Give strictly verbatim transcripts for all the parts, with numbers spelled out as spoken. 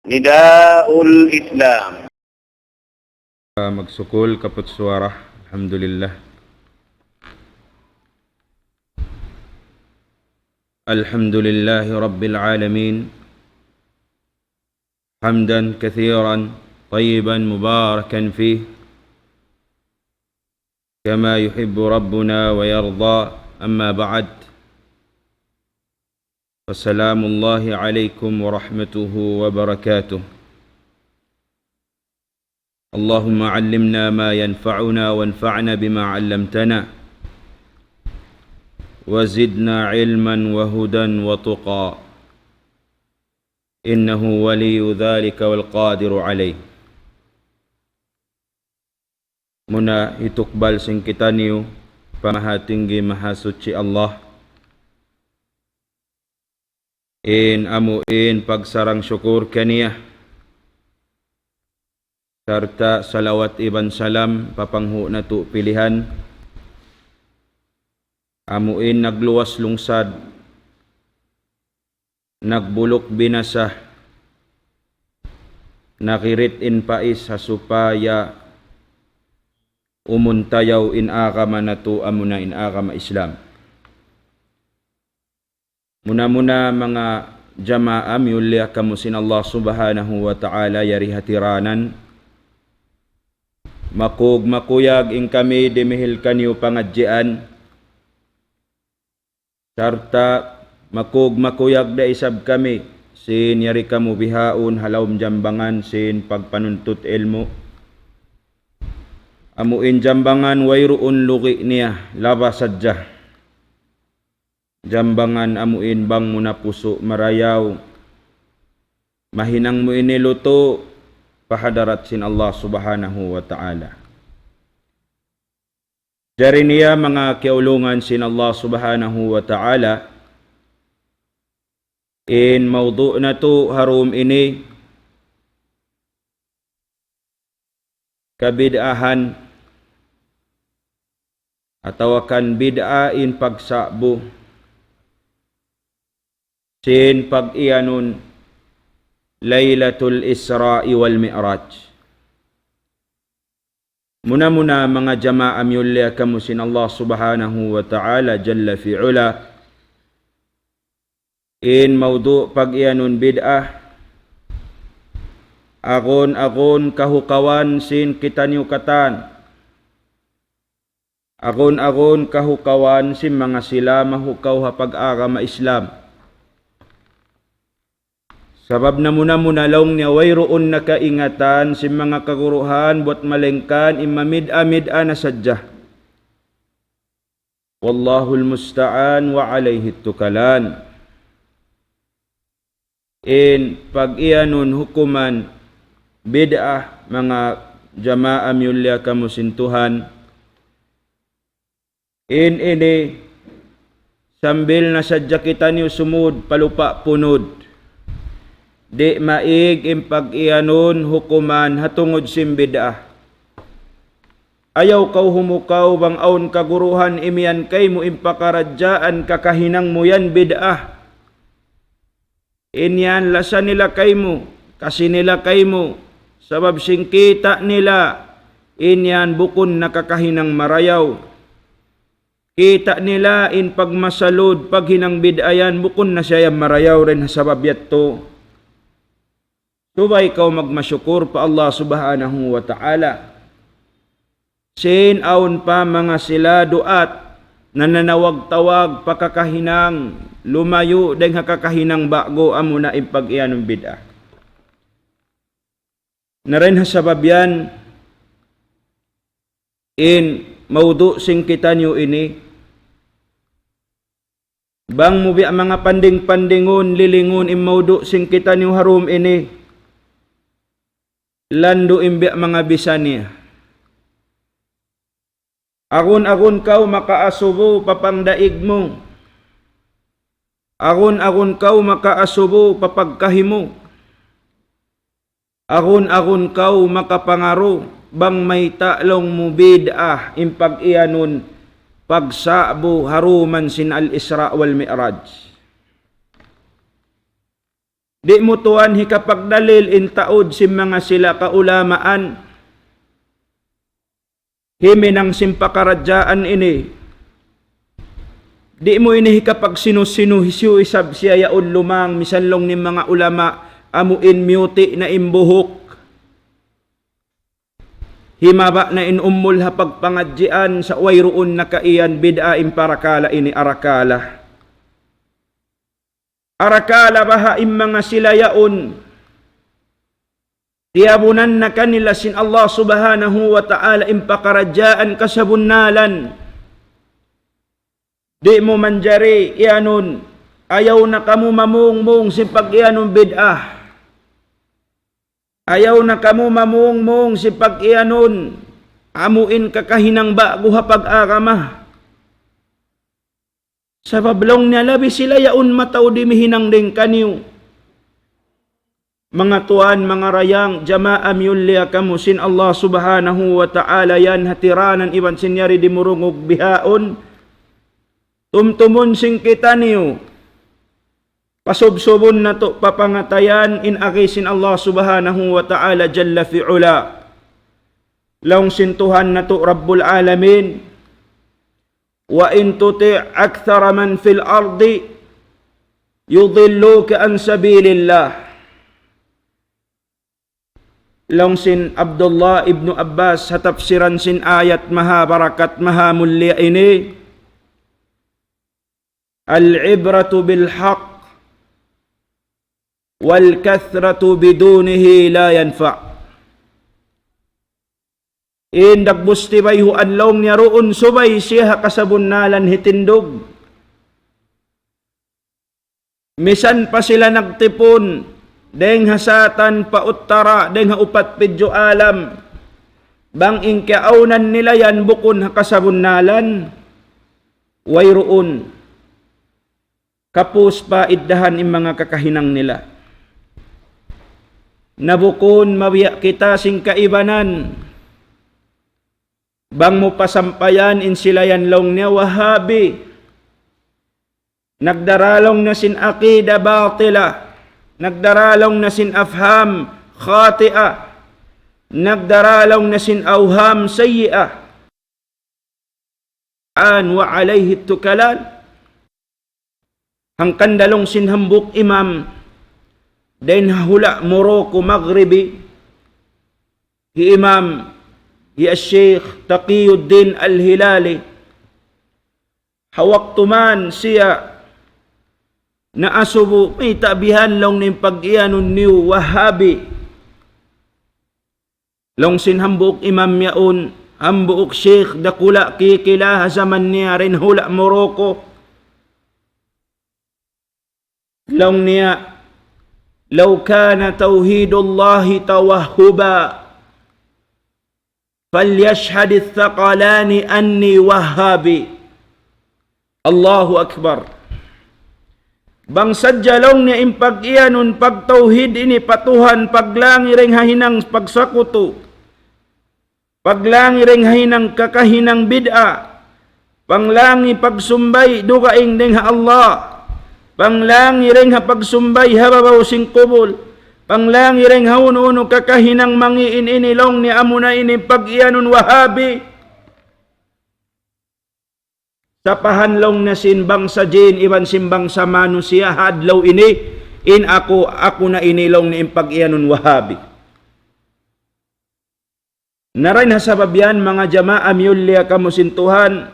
نداء الإسلام. Magsukul kaput suwara. Alhamdulillah. الحمد لله رب العالمين. حمدا كثيرا طيبا مباركا فيه كما يحب ربنا ويرضى. أما بعد، فسلام الله عليكم ورحمته وبركاته. اللهم علمنا ما ينفعنا وانفعنا بما علمتنا وزدنا علما وهدى وتقى إنه ولي ذلك والقادر عليه. Muna hitukbal sin kitaniyu pa Mahatinggi Mahasuchi Allah, in amu in pagsarang-sukul kaniya, sarta' salawat iban salam pa panghu' natu' pilihan, amu in nagluwas lungsad, nagbuluk binasa, nakirit in pais ha supaya umuntayaw in agama natu', amuna in agama Islam. Muna-muna manga jamaa miyulliya kamu sin Allah Subhanahu wa Ta'ala, yari ha tiranan, makug-makuyag in kami dimihil kaniyu pangadjian, sarta' makug-makuyag da isab kami sin yari kamu bihaun ha lawm jambangan sin pagpanuntut ilmu'. Amu in jambangan wayruun lugi' niya, laba sadja. Jambangan amu in bang mu na pusu' marayaw, mahinang mu ini lutu' pa hadarat sin Allah Subhanahu wa Ta'ala. Jari niya manga kiyaulungan sin Allah Subhanahu wa Ta'ala, in mawdu' natu' ha dum ini, kabid'ahan atawa kan bid'a in pagsa'bu sin pag-iyanun Laylatul Isra'i wal Mi'raj. Muna-muna manga jamaa miyulliya kamu sin Allah Subhanahu wa Ta'ala Jalla fi Ula, in mawdu' pag-iyanun bid'ah, agun-agun kahukawan sin kitaniyu katan, agun-agun kahukawan sin manga sila mahukaw ha pag-agama Islam. Sabab namuna-muna laung niya wayruun na kaingatan sin manga kaguruhan buwat malaingkan in mamid'a-mid'a na sadja. والله المستعان وعليه التكلان. In pag-iyanun hukuman bid'ah, manga jamaa miyulliya kamu sin Tuhan, in ini sambil na sadja kitaniyu sumud pa lupa' punud, di' maig in pag-iyanun hukuman ha tungud sin bid'ah. Ayaw kaw humukaw bang awn kaguruhan imiyan kaymu in pakaradjaan kakahinang mu yan bid'ah. In yan lasa nila kaymu, kasi nila kaymu, sabab sin kita' nila, in yan bukun na kakahinang marayaw. Kita' nila in pagmasalud, paghinang bid'ah yan, bukun na siya yan marayaw dayn ha sabab yadtu. Subay kaw magmasukur pa Allah Subhanahu wa Ta'ala. Sin awn pa manga sila du'at nananawag-tawag pa kakahinang lumayu' dayn ha kakahinang ba'gu, amuna in pag-iyanun bid'ah. Na dayn ha sabab yan, in mawdu' sin kitaniyu ini, bang mu biya' manga panding-pandingun, lilingun in mawdu' sin kitaniyu ha dum ini, landu' in biya' manga bisan niya. Agun-agun kaw makaasubu pa pangdaig mu. Agun-agun kaw makaasubu pa pagkahi mu. Agun-agun kaw makapangaru bang mayta' laung mu bid'ah in pag-iyanun pagsa'bu ha dum sin Al-Isra' wal Mi'raj. Di' mu tuwan hikapagdalil in taud sin manga sila kaulamaan. Himinang sin pakaradjaan ini. Di' mu ini hikapagsinu-sinu, hisiyu isab siya yaun lumang, misan laung niya manga ulama, amu in miyuti' na in buhuk. Himaba' na in umul ha pagpangadjian, sa' wayruun na kaiyan bid'a in parakala' ini arakala'. Arakala' baha' in manga sila yaun, tiyabunan na kanila sin Allah Subhanahu wa Ta'ala in pakaradjaan kasabunnalan. Di' mu manjari iyanun, ayaw na kamu mamungmung sin pag-iyanun bid'ah. Ayaw na kamu mamungmung sin pag-iyanun, amu in kakahinang ba'gu ha pag-agama. Sabab laung niya labi sila yaun mataud in himinang dayn kaniyu. Manga tuwan, manga dayang, jamaa miyulliya kamu sin Allah Subhanahu wa Ta'ala, yan hatiranan iban sin yari dimurungug bihaun. Tumtumun sin kitaniyu. Pasubsubun natu' pa pangatayan in agi sin Allah Subhanahu wa Ta'ala Jalla fi Ula. Laung sin Tuhan natu' Rabbul Alamin, وإن تطع أكثر من في الأرض يضلوك عن سبيل الله. Laung sin Abdullah ibnu Abbas ha tafsiran sin ayat maha barakat, maha mulia ini, العبرة بالحق والكثرة بدونه لا ينفع. In dagbus tibayhuan laung niya duun subay siya ha kasabunnalan hitindug. Misan pa sila nagtipun, dayng ha satan pa uttara, dayng ha upat pidju' alam. Bang in kiyaawnan nila yan bukun ha kasabunnalan, wayruun. Kapus pa iddahan in manga kakahinang nila. Na bukun mabiya' kita sin kaibanan. Bang mu pasampayan in sila yan laung niya Wahabi. Nagdara laung niya sin aqida batila. Nagdara laung niya sin afham khati'a. Nagdara laung niya sin awham sayyi'a. An wa alayhi tukalan. Hangkan da laung sin hambuuk imam, dayn ha hula' Morocco, Maghribi, hi Imam, hi Sheikh Taqiyuddin Al-Hilali, ha waktu man siya naasubu, mayta' bihan laung niya in pag-iyanun niyu Wahabi. Laung sin hambuuk imam yaun, hambuuk sheikh dakula' kikila ha jaman niya dayn ha hula' Morocco. Laung niya, لو كان توحيد الله توهبا فليشهد الثقلان أني وهابي. Allahu Akbar. Bang sadja laung niya in pag-iyanun pagtawhid ini pa Tuhan, paglangi dayn ha hinang pagsakutu, paglangi dayn ha hinang kakahinang bid'a, panglangi pagsumbay dugaing dayn ha Allah, panglangi dayn ha pagsumbay ha babaw sin kubul, panglangi dayn ha unu-unu kakahinang mangi' in ini laung niya amuna ini pag-iyanun Wahabi. Sapahan laung niya sin bangsa jin iban sin bangsa manusiya' ha adlaw ini, in aku, aku na ini laung niya in pag-iyanun Wahabi. Na dayn ha sabab yan, manga jamaa miyulliya kamu sin Tuhan,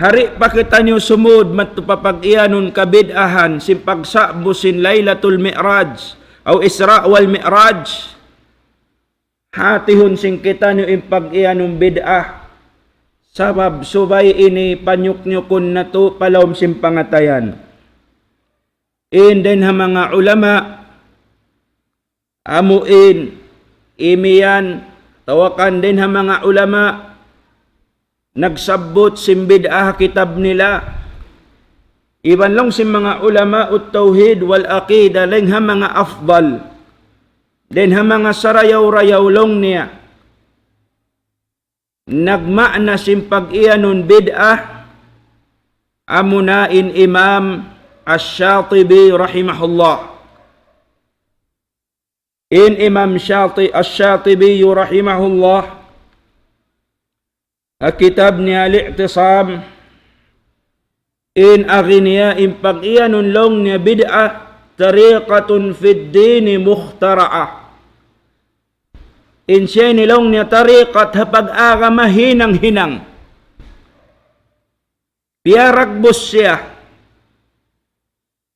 hari pa kitaniyu sumud madtu pa pag-iyanun kabid'ahan sin pagsa'bu sin Laylatul Mi'raj, aw Isra wal Mi'raj. Hatihun sin kitaniyu in pag-iyanun bid'ah. Sabab subay ini panyuknyukun natu' pa lawm sin pangatayan. In dayn ha manga ulama, amu in imiyan, tawakan dayn ha manga ulama, nagsabbut sin bid'ah ha kitab nila. Iban laung sin manga ulama ut tawhid wal aqida, dayn ha manga afdal. Dayn ha manga sarayaw-rayaw laung niya. Nagmaana sin pag-iyanun bid'ah, amuna in Imam Ash-Shatibi rahimahullah. In Imam Shati-, Ash-Shatibi rahimahullah, ha kitab niya Al-I'tisam, in agi niya, in pag-iyanun laung niya bid'ah, tariqatun fid dini mukhtara'ah. In siya ini laung niya tariqat ha pag-agama hinang-hinang. Piyaragbus siya.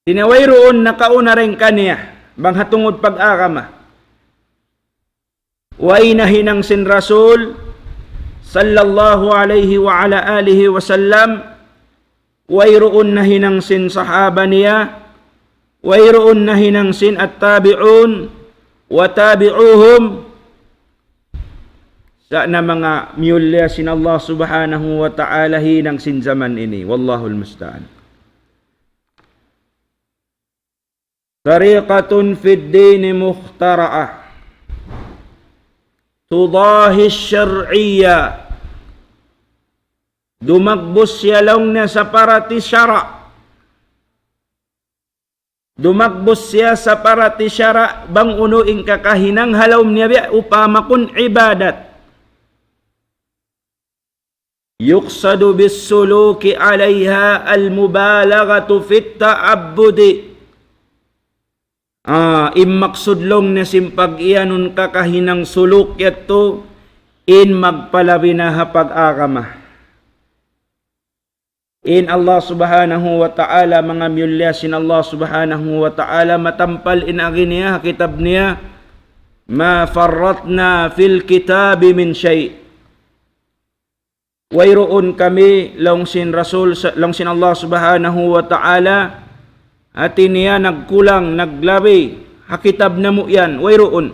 Di' na wayruun nakauna dayn kaniya, bang ha tungud pag-agama. Way nahinang sin Rasul, sallallahu alayhi wa ala alihi wa sallam, wayruun nahinang sin sahaba niya, wayruun nahinang sin at-tabi'un, wa tabi'uhum, sa' na manga miyulliya sin Allah subhanahu wa ta'ala hinang sin jaman ini. Wallahul musta'an. Tariqatun fid dini mukhtara'ah. Tudahi shar'iyya. Dumagbus siya laung niya sapara ti sara'. Dumagbus siya sapara ti sara' bang unu in kakahinang ha lawm niya biya' upama kun ibadat. يقصد بالسلوك عليها المبالغة في التعبد. Ah, in maksud laung niya sin pag-iyanun kakahinang suluk yadtu, in magpalabi na ha pag-agama. In Allah subhanahu wa ta'ala, manga miyulliya sin Allah subhanahu wa ta'ala, matampal in agi niya ha kitab niya, ما فرطنا في الكتاب من شيء. Wayruun kami, laung sin Rasul, sa-, laung sin Allah subhanahu wa ta'ala, hati niya nagkulang, naglabi, ha kitab namu' yan, wayruun.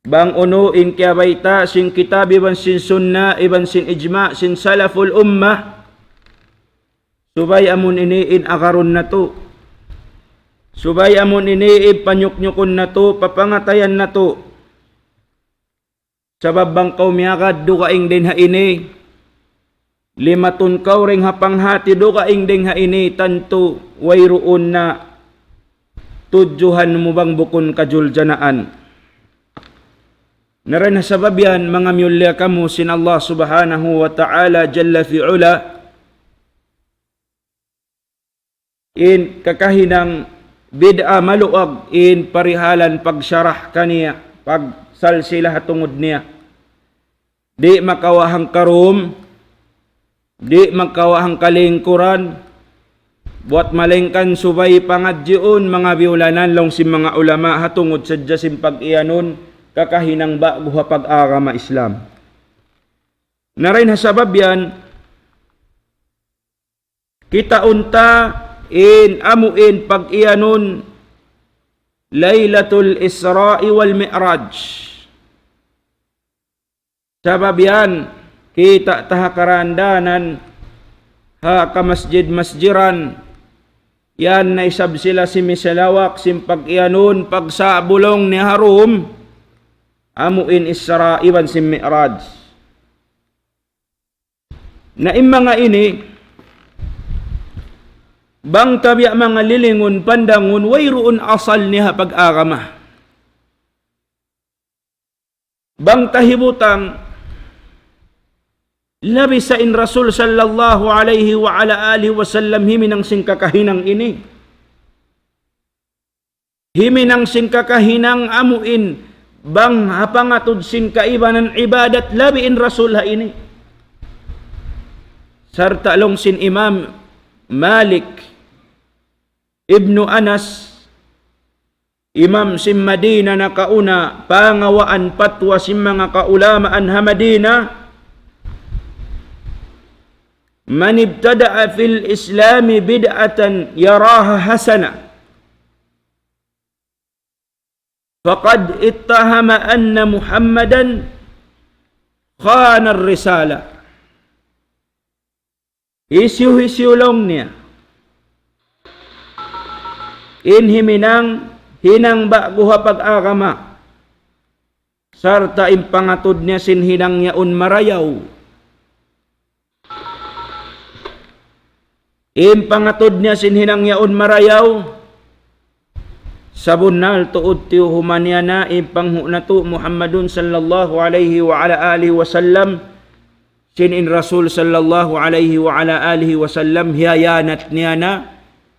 Bang unu in kiyabayta' sin kitab iban sin sunna, iban sin ijma', sin salaful ummah, subay amun ini in agarun natu'. Subay amun ini in panyuknyukun natu', papangatayan natu'. Sabab bang kaw miyagad dugaing dayn ha ini, limatun kaw dayn ha panghati dugaing dayn ha ini, tantu wayruun na tudjuhan mu bang bukun kajuljanaan. Na dayn ha sabab yan, manga miyulliya kamu sin Allah subhanahu wa ta'ala jalla fi ula, in kakahinang bid'a maluag in parihalan pagsarah kaniya, pagsalsila ha tungud niya. Di' makawa' hangkarum, di' makawa' hangkalingkuran, buwat malayngkan subay pangadjiun manga biyulanan laung sin manga ulama ha tungud sadja sin pag-iyanun kakahinang ba'gu ha pag-agama Islam. Na dayn ha sabab yan, kitaun ta in amu in pag-iyanun Laylatul Isra'i wal Mi'raj. Sabab yan, kita' ta ha karandanan, ha kamasjid-masjiran, yan na isab sila simisalawak sin pag-iyanun, pagsabulung niya ha rum, amu in Isra' iban sin Mi'raj. Na in manga ini, bang ta biya' manga lilingun pandangun, wayruun asal niya ha pag-agama. Bang ta hibutang, labi sa in Rasul sallallahu alayhi wa ala alihi wasallam himinang sin kakahinang ini. Himinang sin kakahinang amu in bang ha pangatud sin kaibanan ibadat labi in Rasul ha ini. Sarta' laung sin Imam Malik ibnu Anas, imam sin Madina nakauna, pangawaan patwa sin manga kaulamaan ha Madina, من ابتدع في الإسلام بدعة يراها حسنة فقد اتهم أن محمدا خان الرسالة. Hisiyu-hisiyu laung niya in himinang hinang ba'gu ha pag-agama, sarta' in pangatud niya sin hinang yaun marayaw. In pangatud niya sin hinang yaun marayaw, sabunnal tuud tiyuhuma niya na in panghu' natu' Muhammadun sallallahu alayhi wa ala alihi wa sallam, sin in Rasul sallallahu alayhi wa ala alihi wa sallam, hiyanat niya na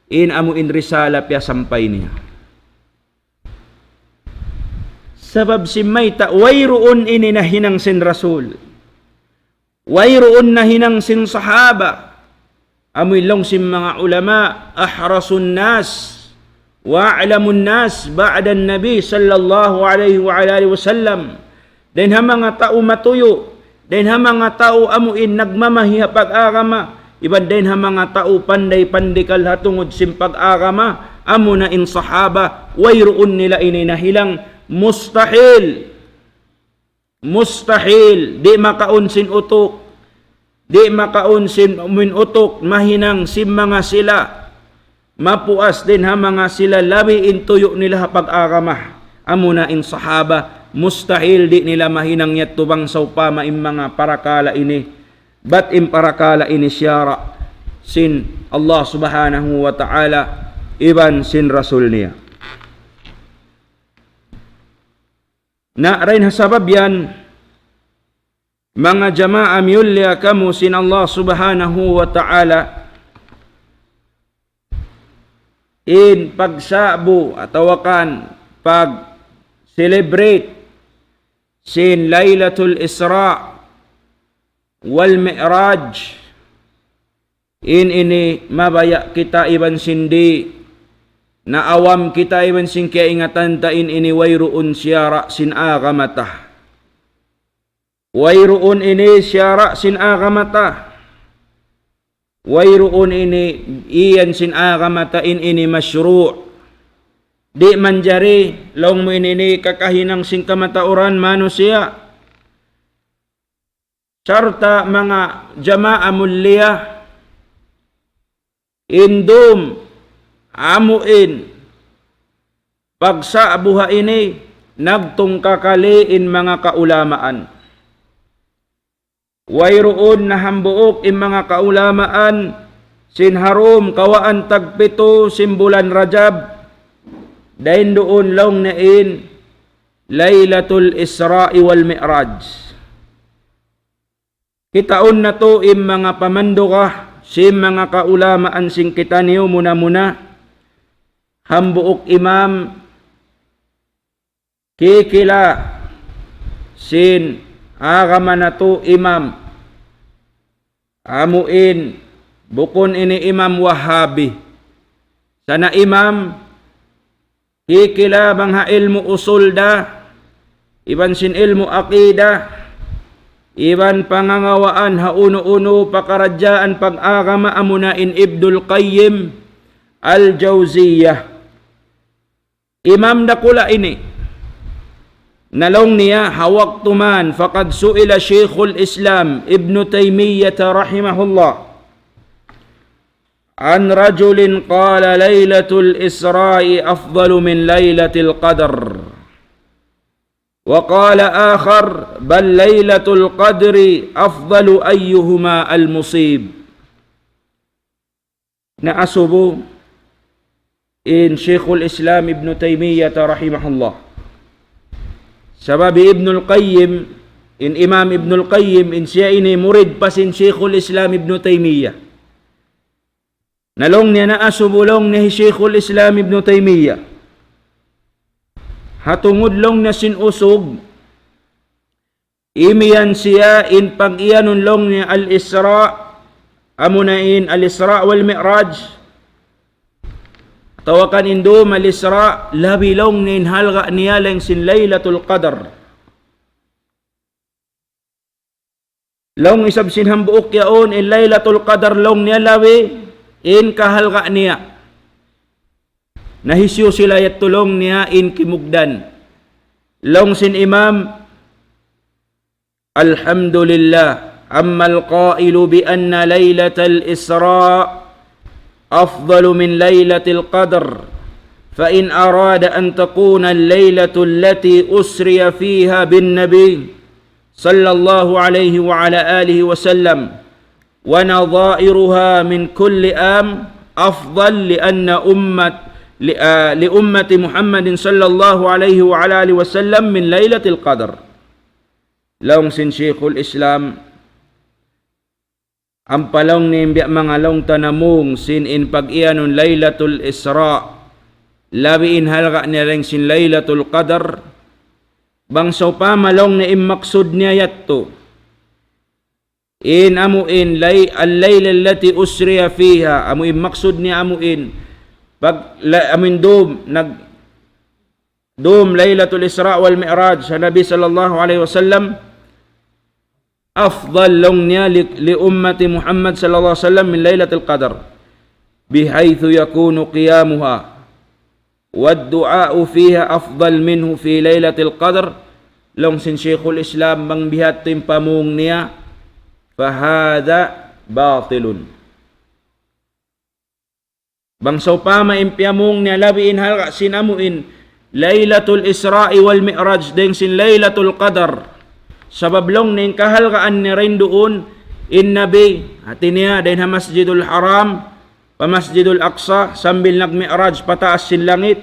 in amu in risala piyasampay niya. Sabab sin mayta', wayruun ini nahinang sin Rasul. Wayruun nahinang sin sahaba. Amu in laung sin manga ulama, أحرص الناس وأعلم الناس بعد النبي صلى الله عليه وعلى آله وسلم. Dayn ha manga tau matuyu', dayn ha manga tau amu in nagmamahi ha pag-agama, iban dayn ha manga tau panday-pandikal ha tungud sin pag-agama, amu na in sahaba, wayruun nila ini nahinang, mustahil. Mustahil, di' makaun sin utuk, di' makaun sin amu in utuk, mahinang sin manga sila mapuas dayn ha manga sila labi in tuyu' nila ha pag-agama. Amu na in sahaba, mustahil di' nila mahinang yadtu bang sawpama in manga parakala' ini. Bat in parakala' ini siyara' sin Allah Subhanahu wa Ta'ala iban sin Rasul niya. Na dayn ha sabab yan, manga jamaa miyulliya kamu sin Allah Subhanahu wa Ta'ala, in pagsa'bu atawa kan pag-celebrate sin Laylatul Isra wal Mi'raj, in ini mabaya' kita iban sin di', naawam kita iban sin kaingatan ta, in ini wayruun siyara' sin agama ta. Wayruun ini siyara' sin agama ta. Wayruun ini iyan sin agama ta, in ini mashru'. Di' manjari, laung mu, in ini kakahinang sin kamatauran manusiya'. Sarta' manga jamaa mulliya, in dum amu in pagsa'bu ha ini, nagtungka kali in manga kaulamaan. Wayruun na hambuuk in manga kaulamaan sin ha dum kawhaan tagpitu sin bulan Rajab, dayn duun laung niya in Laylatul Isra'i wal Mi'raj. Kitaun natu' in manga pamanduga sin manga kaulamaan sin kitaniyu, muna-muna hambuuk imam kikila sin agama natu', imam. Amu in, bukun ini imam Wahabi. Sa' na imam kikila bang ha ilmu' usul da, iban sin ilmu' aqida, iban pangangawaan ha unu-unu pakaradjaan pag-agama, amuna in Ibnul Qayyim Al-Jawziyyah. Imam dakula' ini. Na laung niya, ha waktu man, فقد سئل شيخ الإسلام ابن تيمية رحمه الله عن رجل قال: ليلة الإسراء أفضل من ليلة القدر. وقال آخر: بل ليلة القدر أفضل، أيهما المصيب؟ Naasubu in Shaykhul Islam Ibn Taymiyyah rahimahullah. Sabab Ibnul Qayyim, in Imam Ibnul Qayyim, in siya ini murid pa sin Shaykhul Islam Ibn Taymiyyah. Na laung niya, naasubu laung niya hi Shaykhul Islam Ibn Taymiyyah. Ha tungud laung niya sin usug, imiyan siya in pag-iyanun laung niya Al-Isra, amuna in Al-Isra wal Mi'raj. Atawa kan in dum Al-Isra, labi laung niya in halga' niya dayn sin Laylatul Qadr. Laung isab sin hambuuk yaun, in Laylatul Qadr laung niya labi in kahalga' niya. Na hisiyu sila yadtu laung niya in kimugdan. Laung sin Imam, الحمد لله، أما القائل بأن ليلة الإسراء أفضل من ليلة القدر، فإن أراد أن تكون الليلة التي أسري فيها بالنبي صلى الله عليه وعلى آله وسلم ونظائرها من كل عام أفضل لأن أمة ل- آه، لأمة محمد صلى الله عليه وعلى آله وسلم من ليلة القدر. Laung sin Shaykhul Islam, ampa laung niya in biya' manga laung ta namung sin in pag-iyanun Laylatul Isra, labi in halga' niya dayn sin Laylatul Qadar, bang sawpama laung niya in maksud niya yadtu in amu in lay-, الليلة التي أسري فيها, amu in maksud niya amu in pag-, la-, amu in dum, nag-, dum Laylatul Isra wal Mi'raj ha Nabi sallallahu alayhi wasallam, أفضل laung niya li-, لأمة محمد صلى الله عليه وسلم من ليلة القدر، بحيث يكون قيامها والدعاء فيها أفضل منه في ليلة القدر. Laung sin Shaykhul Islam, bang biya' ha yan in pamung niya, فهذا باطل. Bang sawpama in piyamung niya labi in halga' sin amu in Laylatul Isra'i wal Mi'raj dayn sin Laylatul Qadar, sabab laung niya in kahalgaan niya dayn duun in Nabi, hati niya dayn ha Masjidul Haram pa Masjidul Aqsa sambil nag-mi'raj pataas sin langit,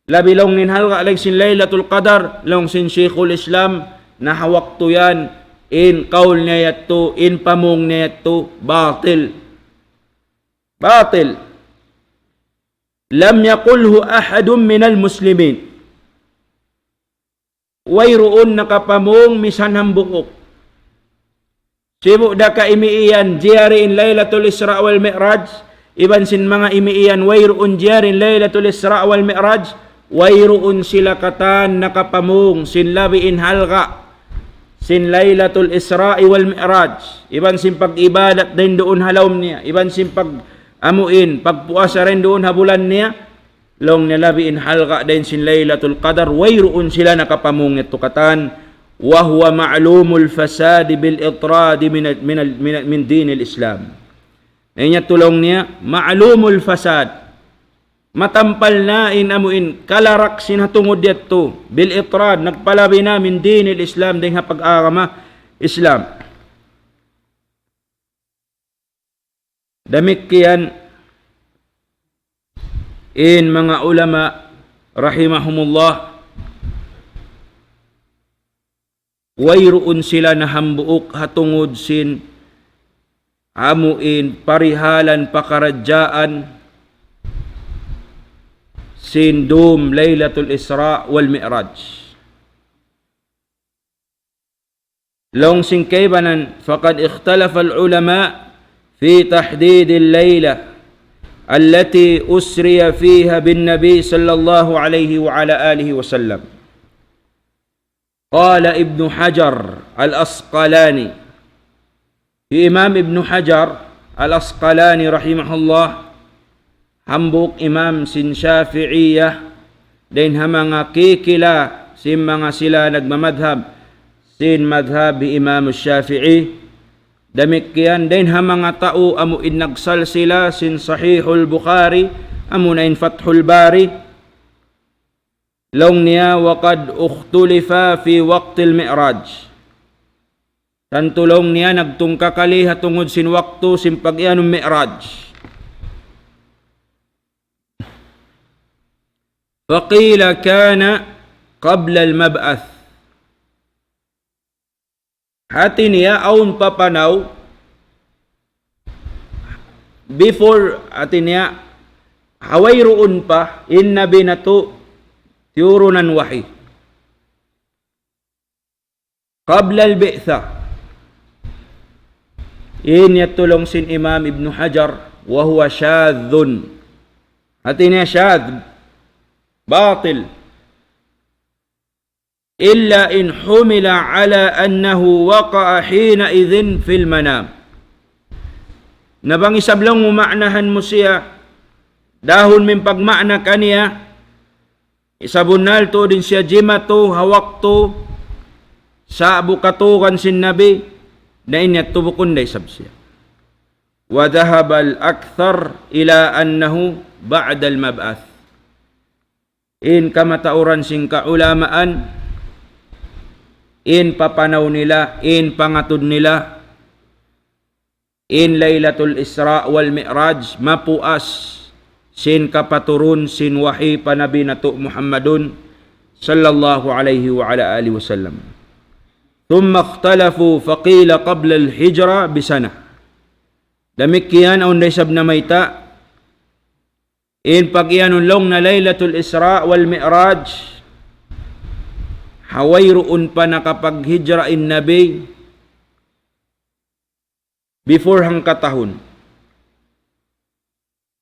labi laung niya in halga' dayn sin Laylatul Qadar, laung sin Shaykhul Islam, na ha waktu yan in kaul niya yadtu, in pamung niya yadtu, batil. Batil. لم يقله أحد من المسلمين. Wayruun nakapamung misan hambuuk. Sibu' da ka imiyan jari in Laylatul Isra wal Mi'raj, iban sin manga imiyan wayruun jari in Laylatul Isra wal Mi'raj, wayruun sila katan nakapamung sin labi in halga' sin Laylatul Isra wal Mi'raj, iban sin pag-ibadat dayn duun ha lawm niya, iban sin pag-, amu in, pagpuasa dayn duun ha bulan niya, laung niya labi in halga' dayn sin Laylatul Qadar, wayruun sila nakapamung yadtu katan, وهو معلوم الفساد بالإطراد من، من، من، من دين الإسلام. Na in yadtu laung niya, ma'lumul fasad. Matampal na in amu in kalarak sin ha tungud yadtu, bil itrad, nagpalabi na min dinil Islam, dayn ha pag-agama Islam. Damikkiyan in manga ulama rahimahumullah, wayruun sila nahambuuk ha tungud sin amu in parihalan pakaradjaan sin dum Laylatul Isra wal Mi'raj. Laung sin kaibanan, فقد اختلف العلماء في تحديد الليلة التي أسري فيها بالنبي صلى الله عليه وعلى آله وسلم. قال ابن حجر العسقلاني. Hi Imam Ibn Hajar Al-Asqalani rahimahullah, hambuuk imam sin Shafi'iyah, dayn ha manga kikila sin manga sila nagmamadhab sin madhab hi Imam Shafi'i. Damikkiyan dayn ha manga tau amu in nagsalsila sin Sahihul Bukhari, amu na in Fathul Bari. Laung niya, وقد اختلف في وقت المعراج. Tantu laung niya nagtungkakali ha tungud sin waktu sin pag-iyanun Mi'raj. فقيل كان قبل المبعث. Hati niya awn papanaw before, hati niya ha wayruun pa in Nabi natu' tiyurunan wahi. قبل البعثة. In yadtu laung sin Imam Ibn Hajar, وهو شاذ. Hati niya shadh, batil. إلا إن حمل على أنه وقع حينئذ في المنام. Na bang isab laung mu ma'nahan mu siya, dahun mu in pagma'na kaniya, sabunnal tuud in siya jimatu ha waktu sa'bu katukan sin Nabi, na in yadtu bukun da isab siya. وذهب الأكثر إلى أنه بعد المبعث. In kamatauran sin kaulamaan, in papanaw nila, in pangatud nila, in Laylatul Isra wal Mi'raj mapuas sin kapaturun sin wahi pa Nabi natu' Muhammadun sallallahu alayhi wa ala alihi wasallam. ثم اختلفوا فقيل قبل الهجرة بسنة. Damikkiyan awn da isab namayta', in pag-iyanun laung niya Laylatul Isra wal Mi'raj, ha wayruun pa nakapaghijra in Nabi, before hangkatahun.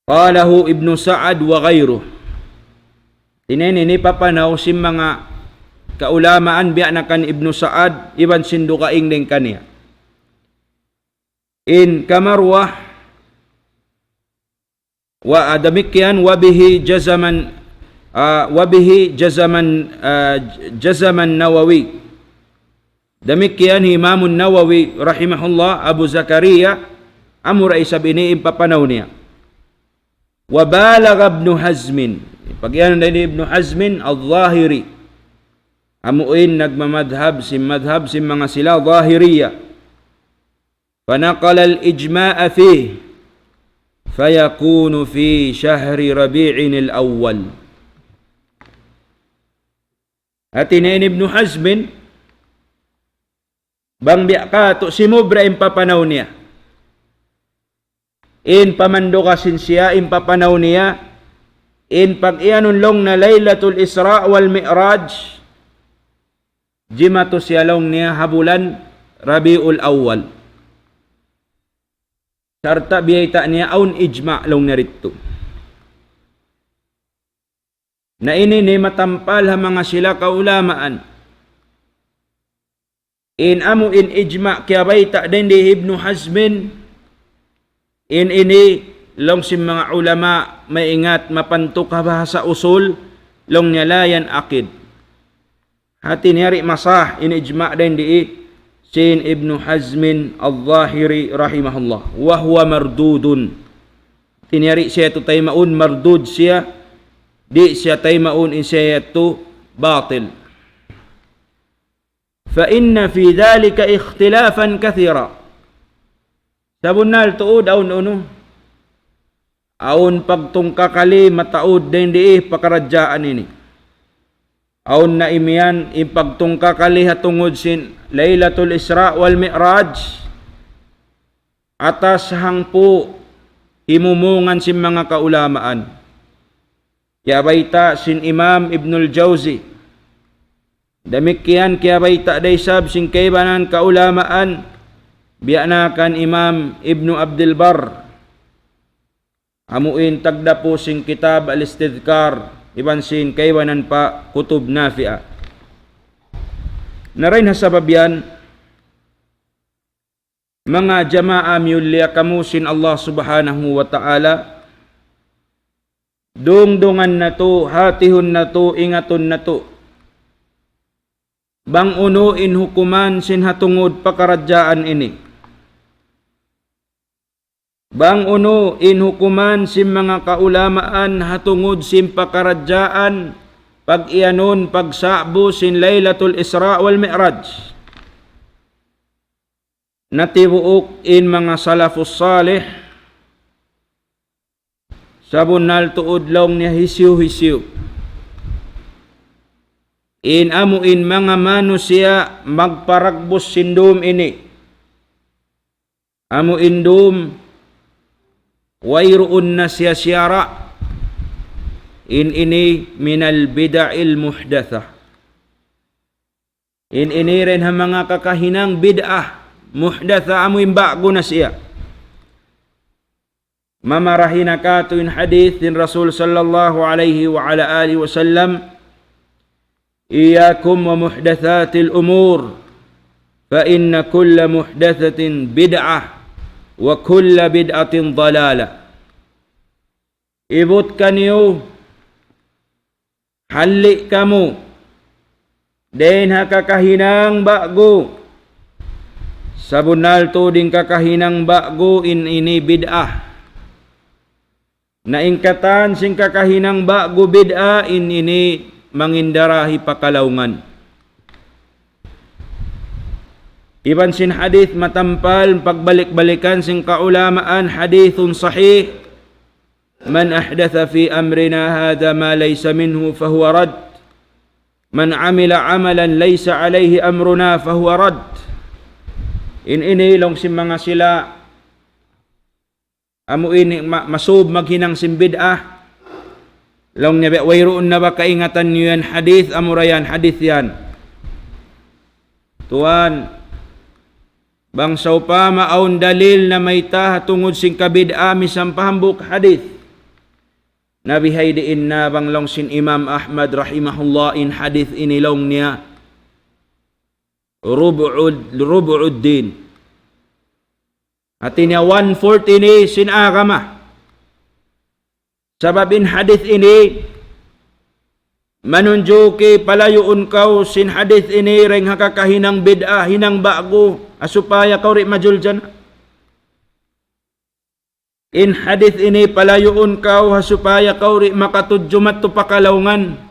قاله ابن سعد وغيره. Ini, ini papanaw sin manga kaulamaan biya' na kan Ibnu Sa'ad, iban sin dugaing dayn kaniya. In kamarwa, wa, ah, damikkiyan, وبه جزم, ah, وبه جزم, ah, جزم النووي. Damikkiyan hi Imamun Nawawi rahimahullah, Abu Zakariya, amura isab ini in papanaw niya. وبالغ ابن حزم. Pag-iyanun da ini Ibnu Hazmin al-Zahiri. Amuin nagmamadhab sin madhab sin manga sila Zahiriya. فنقل الإجماع فيه فيكون في شهر ربيع الأول. Hati niya in Ibnu Hazmin, bang biya' katu' simubra in papanaw niya. In pamandugasin siya, in papanaw niya, in pag-iyanun laung niya Laylatul Isra wal Mi'raj, jimatu siya laung niya ha bulan Rabiul Awwal. Sarta' biyayta' niya awn ijma' laung niya didtu. Na ini in matampal ha manga sila kaulamaan. In amu in ijma' kiyabayta' dayn di Ibnu Hazmin, in ini laung sin manga ulama maingat mapantuk ha bahasa usul, laung niya لا ينعقد. Hati niya di' masah in ijma' dayn di sin Ibnu Hazmin al-Zahiri rahimahullah. وهو مردود. Hati niya di' siya yadtu taymaun, mardud siya, di' siya taymaun in siya yadtu batil. فإن في ذلك اختلافا كثيرا. Sabunnal tuud awn unu. Awn pagtungkakali mataud dayn di pakaradjaan ini. Awn na imiyan in pagtungkakali ha tungud sin Laylatul Isra wal Mi'raj. Atas hangpu' himumungan sin manga kaulamaan. Kiyabayta' sin Imam Ibnul Jawzi. Damikkiyan kiyabayta' da isab sin kaibanan kaulamaan, biya' na kan Imam Ibnu Abdul Barr. Amu in tagdapu sin kitab Al-Istidhkar, iban sin kaibanan pa kutub nafi'a. Na dayn ha sabab yan, manga jamaa miyulliya kamu sin Allah Subhanahu wa Ta'ala, dungdungan natu', hatihun natu', ingatun natu'. Bang unu in hukuman sin ha tungud pakaradjaan ini. Bang unu in hukuman sin manga kaulamaan ha tungud sin pakaradjaan, pag-iyanun, pagsa'bu sin Laylatul Isra wal Mi'raj. Natibuuk in manga salafus salih, sabunnal tuud laung niya hisiyu-hisiyu. In amu in manga manusiya' magparagbus sin dum ini. Amu in dum wayruun na siya siyara'. In ini من البدع المحدثة. In ini dayn ha manga kakahinang bid'ah, muhdatha, amu in ba'gu na siya. Mamarahi na katu' in hadith sin Rasul sallallahu alayhi wa ala alihi wa sallam, إياكم ومحدثات الأمور فإن كل محدثة بدعة وكل بدعة ضلالة. Ibut kaniyu, halli' kamu dayn ha kakahinang ba'gu. Sabunnal tuud in kakahinang ba'gu in ini bid'ah. Na in katan sin kakahinang ba'gu bid'ah in ini mangindarahi pa kalaungan. Iban sin hadith matampal, pagbalik-balikan sin kaulamaan, hadithun sahih. من أحدث في أمرنا هذا ما ليس منه فهو رد. من عمل عملا ليس عليه أمرنا فهو رد. In ini laung sin manga sila, amu ini ma-, masub maghinang sin bid'ah. Laung niya, "Wayruun na ba kaingatan niyu yan hadith, amura yan hadith yan?" Tuwan, bang sawpama awn dalil namayta' ha tungud sin kabid'ah misan pa hambuuk hadith. Na bihaini in na bang laung sin Imam Ahmad rahimahullah in hadith ini laung niya, ربع، ربع الدين. Hati niya one fourth ini sin agama. Sabab in hadith ini manunjuki palayuun kaw sin hadith ini dayn ha kakahinang bid'ah, hinang ba'gu, ha supaya kaw di' majul jana. In hadith ini palayuun kaw ha supaya kaw di' makatudju madtu pa kalaungan.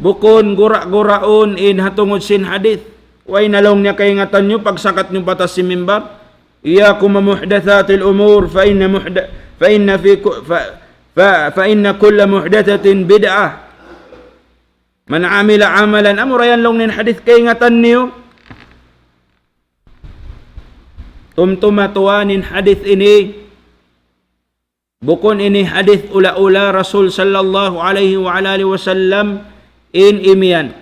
Bukun gura-guraun in ha tungud sin hadith. Way na laung niya kaingatan niyu, pagsakat niyu pa taas sin mimbar. إياكم ومحدثات الأمور فإن محد-، فإن في ك-، ف-، ف-، فإن كل محدثة بدعة. من عمل عملا, amura yan laung niya in hadith kaingatan niyu. Tumtuma tuwan in hadith ini. Bukun ini hadith ula-ula Rasul sallallahu alayhi wa ala alihi wasallam in imiyan.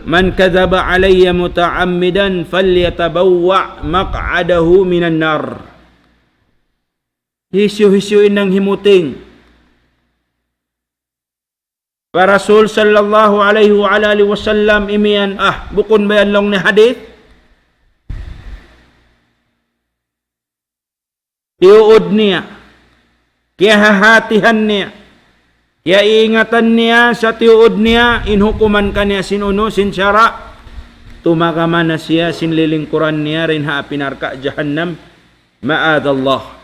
من كذب علي متعمدا فليتبوأ مقعده من النار. Hisiyu-hisiyu in nanghimuting pa Rasul sallallahu alayhi wa ala alihi wasallam imiyan, ah, bukun ba yan laung niya hadith? Tiyuud niya, kiyahahatihan niya, kiyaiingatan niya, sa' tiyuud niya, in hukuman kaniya sin unu, sin sara', tumagama na siya sin lilingkuran niya dayn ha api narka' jahannam, ma'adallah.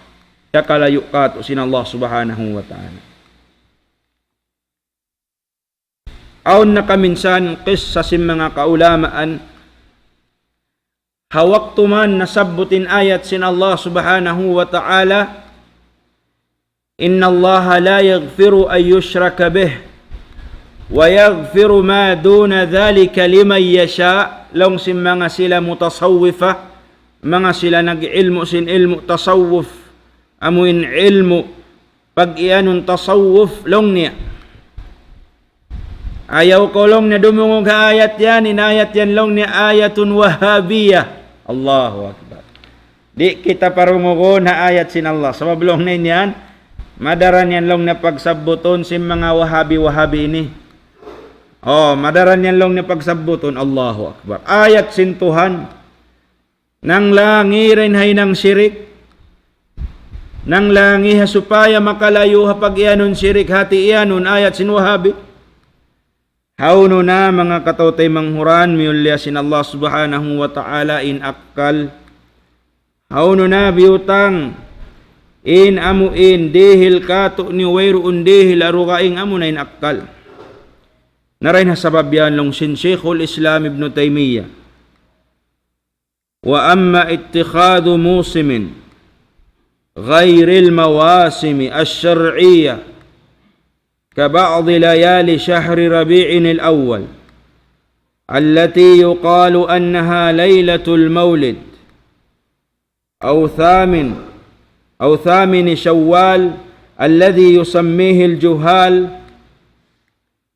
Hiyakalayu' katu' sin Allah subhanahu wa ta'ala. Awn na kaminsan qissa sin manga kaulamaan, ha waktu man nasabbut in ayat sin Allah subhanahu wa ta'ala, إن الله لا يغفر أن يشرك به ويغفر ما دون ذلك لمن يشاء, laung sin manga sila mutasawwifa, manga sila nag-ilmu' sin ilmu' tasawwuf, amu in ilmu' pag-iyanun tasawwuf laung niya. Ayaw kaw laung niya dumungug ha ayat yan, in ayat yan laung niya ayatun wahabiyah. Allahu Akbar. Di' kita parungugun ha ayat sin Allah. Sabab laung niya yan, madaran yan laung niya pagsabbutun sin manga wahabi-wahabi ini. Oh, madaran yan laung niya pagsabbutun. Allahu Akbar. Ayat sin Tuhan. Nanglangi dayn ha hinang shirik. Nanglangi ha supaya makalayu' ha pag-iyanun shirik, hati iyanun ayat sin wahabi. Hawnu na manga kataw-taymanghuran, miyulliya sin Allah subhanahu wa ta'ala in akkal. Hawnu na biyutang in amu in dihil katu' niyu wayruun dihil ha dugaing amu na in akkal. Na dayn ha sabab yan laung sin Shaykhul Islam Ibn Taymiyyah. وأما اتخاذ موسم غير المواسم الشرعية كبعض ليالي شهر ربيع الأول التي يقال أنها ليلة المولد أو ثامن، أو ثامن شوال الذي يسميه الجهال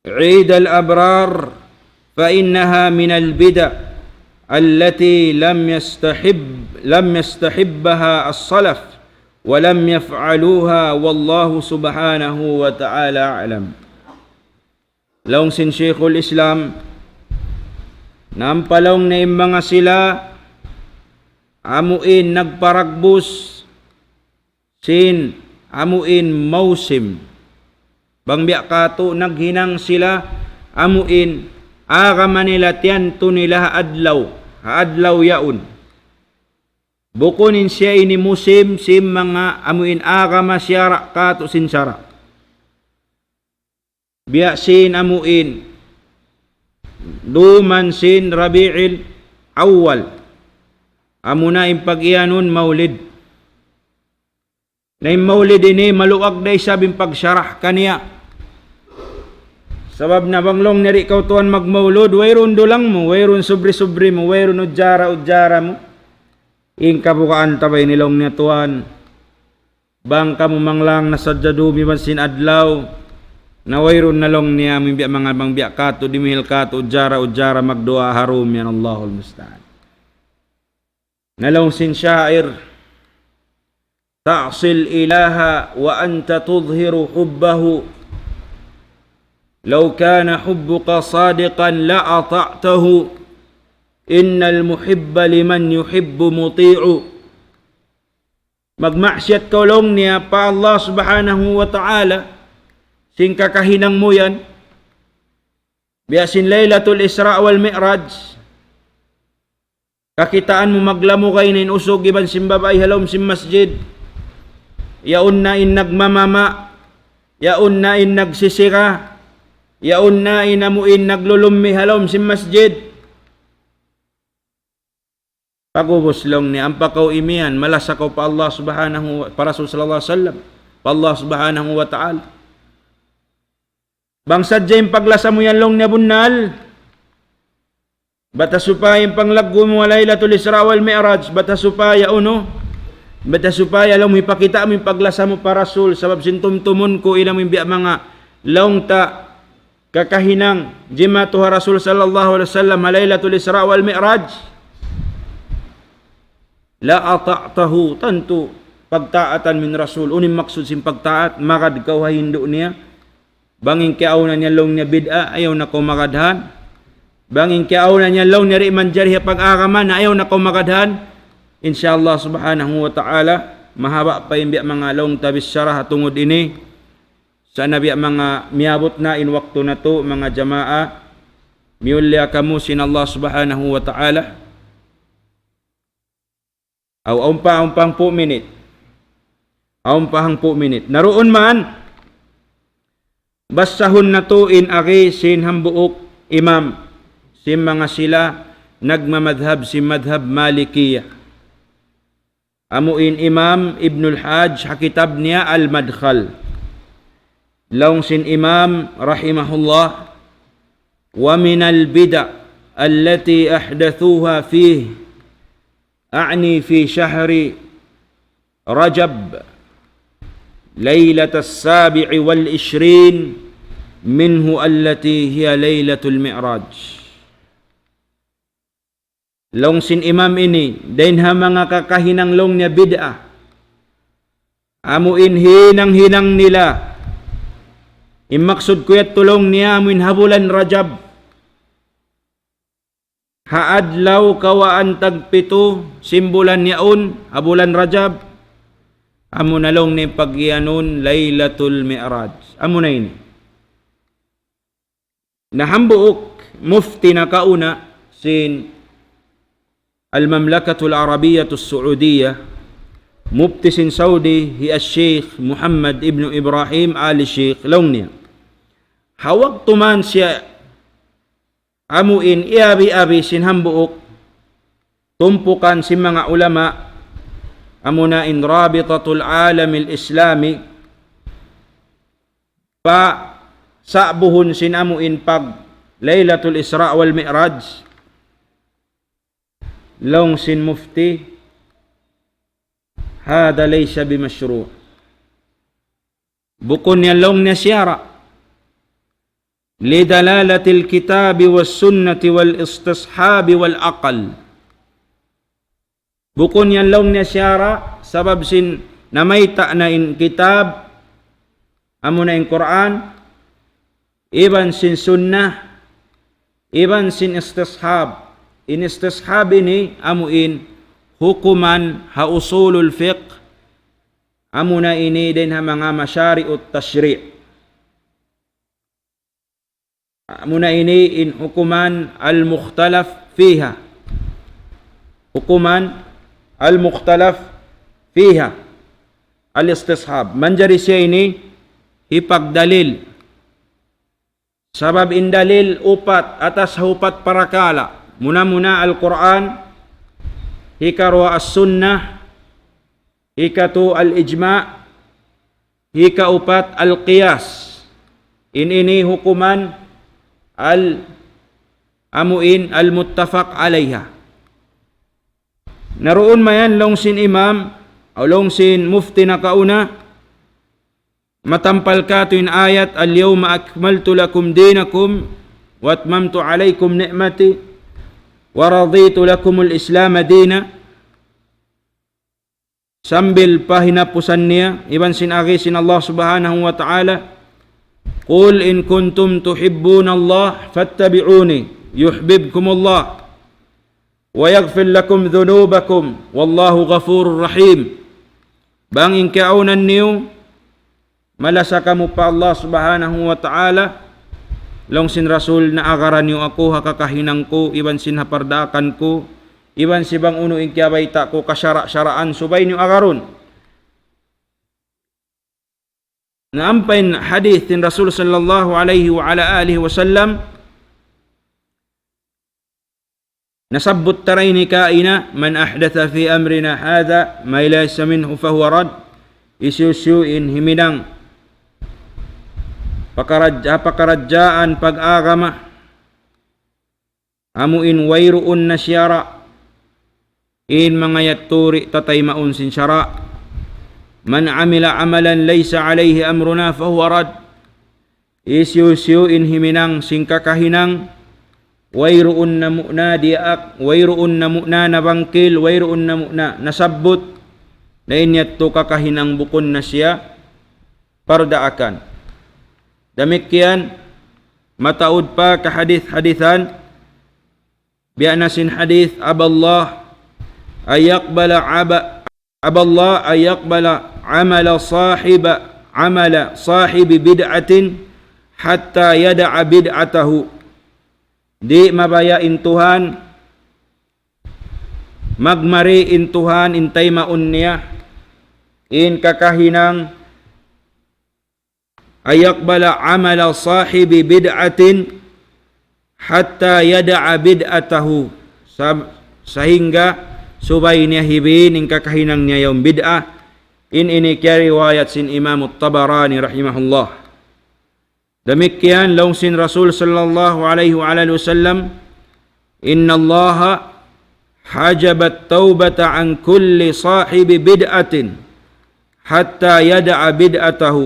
عيد الأبرار، فإنها من البدع التي لم يستحب، لم يستحبها السلف ولم يفعلوها، والله سبحانه وتعالى أعلم. Laung sin Shaykhul Islam, nampa laung niya in manga sila amu in nagparagbus sin amu in mawsim. Bang biya' katu' naghinang sila amu in agama nila tiyantu nila ha adlaw, ha adlaw yaun. Bukun in siya ini musim sin manga amu in agama siyara' katu' sin sara'. Biya' sin amu in Duman sin Rabi'il Awwal. Amuna in pag-iyanun maulid. Na in maulid ini maluag da isab in pagsarah kaniya. Sabab na bang laung niya di' kaw tuwan magmaulud, wayruun dulang mu, wayruun subri-subri mu, wayruun udjara-udjara mu. In kabukaan ta ba ini laung niya tuwan. Bang kamu manglang na sadja dum iban sin adlaw, na wayruun na laung niya, amu in biya' manga bang biya' katu', dimihil katu', udjara-udjara, magduwaa ha dum yan, Allahul musta'an. Na laung sin sha'ir, تعصي الإله وأنت تظهر حبه، لو كان حبك صادقا لأطعته، إن المحب لمن يحب مطيع. Magmaksiyat kaw laung niya pa Allah Subhanahu wa Ta'ala, sin kakahinang mu yan, biya' sin Laylatul Isra wal Mi'raj, kakitaan mu maglamugay na in usug iban sin babai ha lawm sin masjid, yaun na in nagmamama, yaun na in nagsisira, yaun na in amu in naglulummi ha lawm sin masjid. Pag'ubus laung niya, ampa kaw imiyan, malasa kaw pa Allah Subhanahu wa, pa Rasul sallallahu alayhi wasallam, pa Allah Subhanahu wa Ta'ala. Bang sadja in paglasa mu yan laung niya bunnal, bat ha supaya in panglaggu' mu ha Laylatul Isra wal Mi'raj, bat ha supaya unu, bat ha supaya laung mu hipakita' mu in paglasa mu pa Rasul, sabab sin tumtumun ku in amu in biya' manga laung ta kakahinang jimatu ha Rasul sallallahu alayhi wasallam ha Laylatul Isra wal Mi'raj. لأطعته, tantu pagtaatan mu in Rasul. Unu in maksud sin pagtaat? Magad kaw ha hindu' niya. Bang in kiyaawnan niya laung niya bid'a, ayaw na kaw magadhan. Bang in kiyaawnan niya laung niya di' manjari ha pag-agama, na ayaw na kaw magadhan. Insya Allah Subhanahu wa Ta'ala, mahaba' pa in biya' manga laung ta bichara ha tungud ini. Sa' na biya' manga miyabut na in waktu natu', manga jamaa, miyulliya kamu sin Allah Subhanahu wa Ta'ala. Aw, awn pa, awn pa hangpu' minit. Awn pa hangpu' minit. Na duun man, basahun natu' in agi sin hambuuk imam, sin manga sila nagmamadhab sin madhab Malikiyah. Amu in Imam Ibnul Hajj ha kitab niya Al-Madkhal. Laung sin Imam rahimahullah, ومن البدع التي أحدثوها فيه، أعني في شهر رجب، ليلة السابع والعشرين منه التي هي ليلة المعراج. Laung sin imam ini, dayn ha manga kakahinang laung niya bid'a. Amu in hinang-hinang nila. In maksud ku yadtu laung niya, amu in ha bulan Rajab. Ha adlaw kawhaan tagpitu sin bulan yaun, ha bulan Rajab. Amu na laung niya in pag-iyanun Laylatul Mi'raj. Amu na ini. Na hambuuk mufti nakauna sin Al-Mamlakatul Arabiyatus Saudiya, mufti sin Saudi, hi Al-Sheikh Muhammad ibn Ibrahim Ali Sheikh, laung niya. Ha waktu man siya amu in iyabi-abi sin hambuuk tumpukan sin manga ulama, amu na in Rabitatul Alamil Islami, pa sa'buhun sin amu in pag Laylatul Isra wal Mi'raj, laung sin mufti, هذا ليس بمشروع. Bukun yan laung niya siyara'. لدلالة الكتاب والسنة والاستصحاب والعقل. Bukun yan laung niya siyara', sabab sin namayta' na in kitab, amu na in Qur'an, iban sin sunnah, iban sin istishab. In istishab ini amu in hukuman ha usulul fiqh, amu na ini dayn ha manga mashari'ut tashri'. Amu na ini in hukuman al-mukhtalaf fiha. Hukuman al-mukhtalaf fiha. Al-istishab. Manjari siya ini hipagdalil. Sabab in dalil upat, atas ha upat parakala'. Muna-muna Al-Qur'an, hikaruwa As-Sunnah, hikatu Al-Ijma', hikaupat Al-Qiyas. In ini hukuman al-, amuin al-muttafaq alayha. Na duun mayan laung sin imam, aw laung sin mufti nakauna, matampal katu' in ayat, اليوم أكملت لكم دينكم وأتممت عليكم نعمتي ورضيت لكم الإسلام دينا. Sambil pa hinapusan niya, iban sin agi sin Allah Subhanahu wa Ta'ala, قل إن كنتم تحبون الله فاتبعوني يحببكم الله ويغفر لكم ذنوبكم والله غفور رحيم. Bang in kiyaawnan niyu, malasa kamu pa Allah Subhanahu wa Ta'ala, laung sin Rasul, na agaran niyu aku ha kakahinang ku, iban sin ha pardaakan ku, iban sin bang unu in kiyabayta' ku kasara'-saraan, subay niyu agarun. Na ampa in hadith sin Rasul sallallahu alayhi wa ala alihi wasallam, nasabbut ta dayn ha kaina, من أحدث في أمرنا هذا ما ليس منه فهو رد. Hisiyu-siyu in himinang pakaradja-, pakaradjaan pag-agama, amu in wayruun na siyara', in manga yadtu di' tataymaun sin sara'. من عمل عملا ليس عليه أمرنا فهو رد. Hisiyu-siyu in himinang sin kakahinang, wayruun na muna diyaak, wayruun na muna nabangkil, wayruun na muna nasabbut, na in yadtu kakahinang bukun na siya pardaakan. Damikkiyan, mataud pa kahadith-hadithan, biya' na sin hadith, أبى الله أن يقبل عب-، أبى الله أن يقبل عمل صاحب، عمل صاحب بدعة حتى يدع بدعته. Di' mabaya' in Tuhan magmari in Tuhan in taymaun niya in kakahinang أن يقبل عمل صاحب بدعة حتى يدع بدعته. Sa-, sahingga subay niya hibin in kakahinang niya yaun bid'ah. In ini kiyariwayat sin Imam At-Tabarani rahimahullah. Damikkiyan laung sin Rasul sallallahu alayhi wa alihi wasallam, إن الله حجب التوبة عن كل صاحب بدعة حتى يدع بدعته.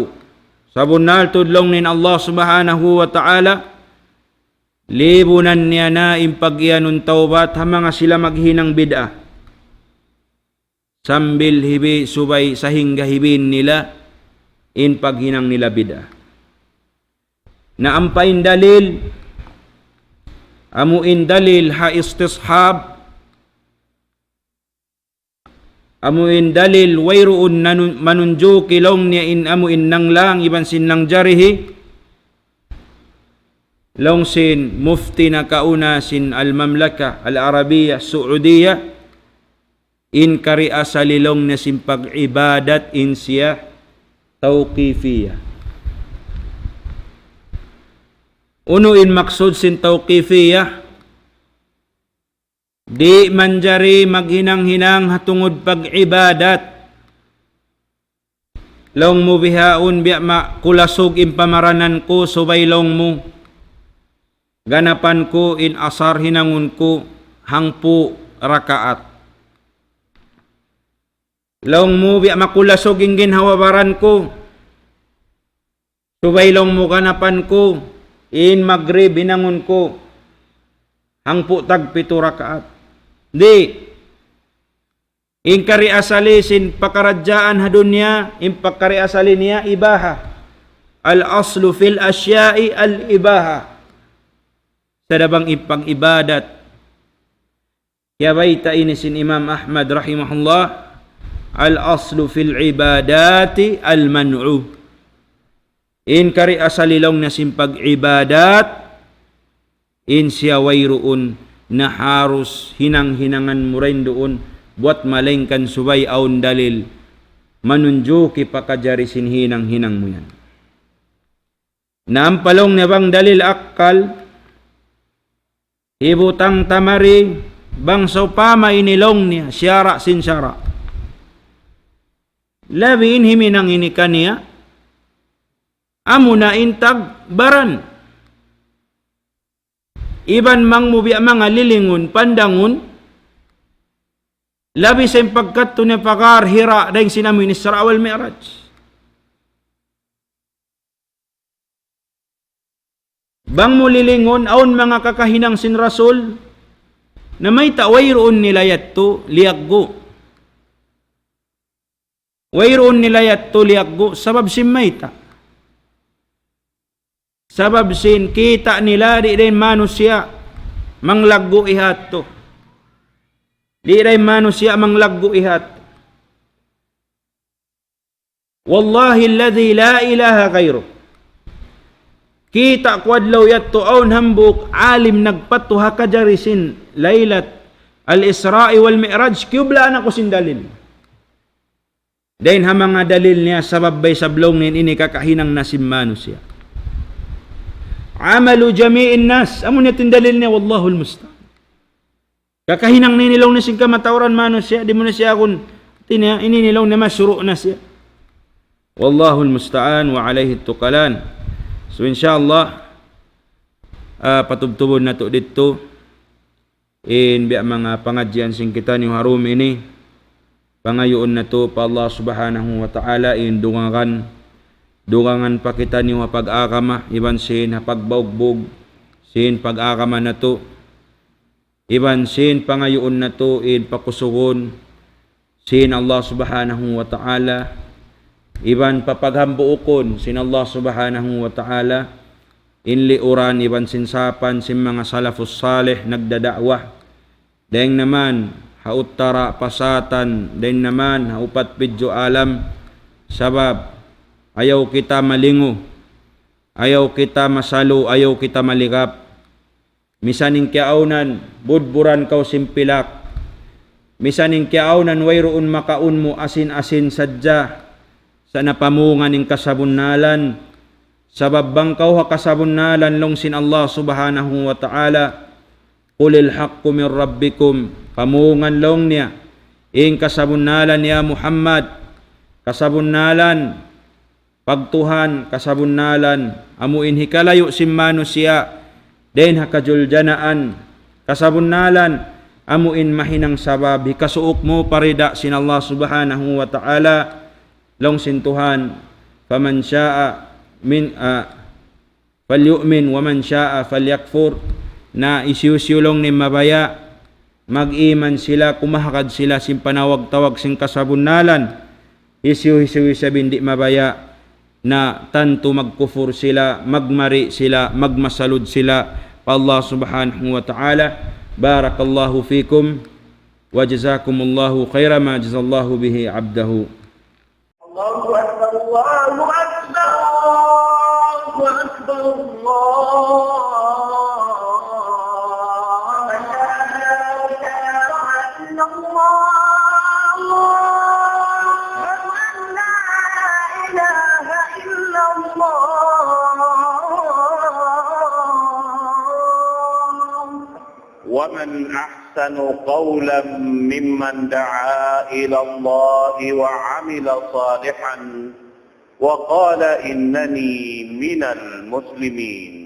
Sabunnal tuud laung niya in Allah Subhanahu wa Ta'ala, libunan niya na in pag-iyanun tawbat ha manga sila maghinang bid'ah. Sambil hibi-, subay sahingga hibin nila in paghinang nila bid'ah. Na ampa in dalil, amu in dalil ha istishab, amu in dalil wayruun nanun-, manunjuki laung niya in amu in nanglang iban sin nangjari hi, laung sin mufti nakauna sin Al-Mamlaka Al-Arabiya Saudiya, in kari asali laung niya sin pag-ibadat in siya tawqifiyah. Unu in maksud sin tawqifiyah? Di' manjari maghinang-hinang ha tungud pag-ibadat. Laung mu bihaun, biya' makulasug in pamaranan ku, subay laung mu ganapan ku in asar hinangun ku hangpu' rakaat. Laung mu biya' makulasug in ginhawa-baran ku, subay laung mu ganapan ku in magrib hinangun ku hangpu' tagpitu rakaat. Di'. In kari asali sin pakaradjaan ha dunya, in pagkari asali niya ibaha. الأصل في الأشياء الإباحة. Sa' da bang in pag-ibadat, kiyabayta' ini sin Imam Ahmad rahimahullah, الأصل في العبادات المنع. In kari asali laung niya sin pag-ibadat, in siya wayruun na harus hinang-hinangan mu dayn duun, buwat malaingkan subay awn dalil manunjuki pakajari sin hinang-hinang mu yan. Na ampa laung niya bang dalil akkal, hibutang ta mari bang sawpama ini laung niya, siyara' sin sara'. Labi in himinang ini kaniya, amuna in tagbaran. Iban bang mu biya' manga lilingun, pandangun, labi sa in pagkadtu niya pa Ghar Hira, dayn sin amu in Isra wal Mi'raj. Bang mu lilingun, awn manga kakahinang sin Rasul, na mayta' wayruun nila yadtu liyaggu'. Wayruun nila yadtu liyaggu', sabab sin mayta'. Sabab sin kita' nila di' dayn manusiya' manglaggu' ihadtu. Di' dayn manusiya' manglaggu' ihadtu. والله الذي لا إله غيره. Kita' ku adlaw yadtu awn hambuuk alim nagpatu ha kajari sin Laylat al-Isra' wal Mi'raj, kiyublaan aku sin dalil. Dayn ha manga dalil niya sabab bay sabab laung niya ini kakahinang na sin manusiya'. عمل جميع الناس. Amu niya in dalil niya, والله المستعان. Kakahinang na ini laung niya sin kamatauran manusiya', di' mu na siya kun, hati niya, ini laung niya masuru' na siya. والله المستعان وعليه التكلان. So, insya Allah, ah, patubtubun natu' didtu. In biya' manga pangadjian sin kitaniyu ha dum ini, pangayuun natu' pa Allah Subhanahu wa Ta'ala in dugangan, dugangan pa kitaniyu ha pag-agama, iban sin ha pagbagbug sin pag-agama natu', iban sin pangayuun natu' in pakusugun sin Allah Subhanahu wa Ta'ala, iban papaghambuukun sin Allah Subhanahu wa Ta'ala, in liuran iban sin sapan sin manga salafus salih nagdada'wa. Dayn naman ha uttara' pasatan, dayn naman ha upat pidju' alam, sabab ayaw kita malingu, ayaw kita masalu, ayaw kita maligap. Misan in kiyaawnan, budburan kaw sin pilak. Misan in kiyaawnan, wayruun makaun mu, asin-asin sadja. Sa' na pamungan in kasabunnalan. Sabab bang kaw ha kasabunnalan laung sin Allah Subhanahu wa Ta'ala. قل الحق من ربكم. Pamungan laung niya. In kasabunnalan ya Muhammad. Kasabunnalan pagtuhan, kasabunnalan, amu in hikalayu' sin manusiya' dayn ha kajuljanaan, kasabunnalan, amu in mahinang sabab hikasuuk mu pa rida sin Allah Subhanahu wa Ta'ala, laung sin Tuhan, فمن شاء من، ah, فليؤمن ومن شاء فليكفر. Na hisiyu-siyu laung niya mabaya', mag-iman sila, kumahagad sila sin panawag-tawag sin kasabunnalan. Hisiyu-hisiyu isab in di' mabaya', na tantu magkufur sila, magmari' sila, magmasalud sila pa Allah Subhanahu wa Ta'ala. بارك الله فيكم وجزاكم الله خير ما جزى الله به عبده. الله أكبر، الله أكبر، الله أكبر، الله أكبر. أشهد أن لا إله إلا الله. أشهد أن لا إله إلا الله. ومن أحسن قولا ممن دعا إلى الله وعمل صالحا وقال إنني من المسلمين.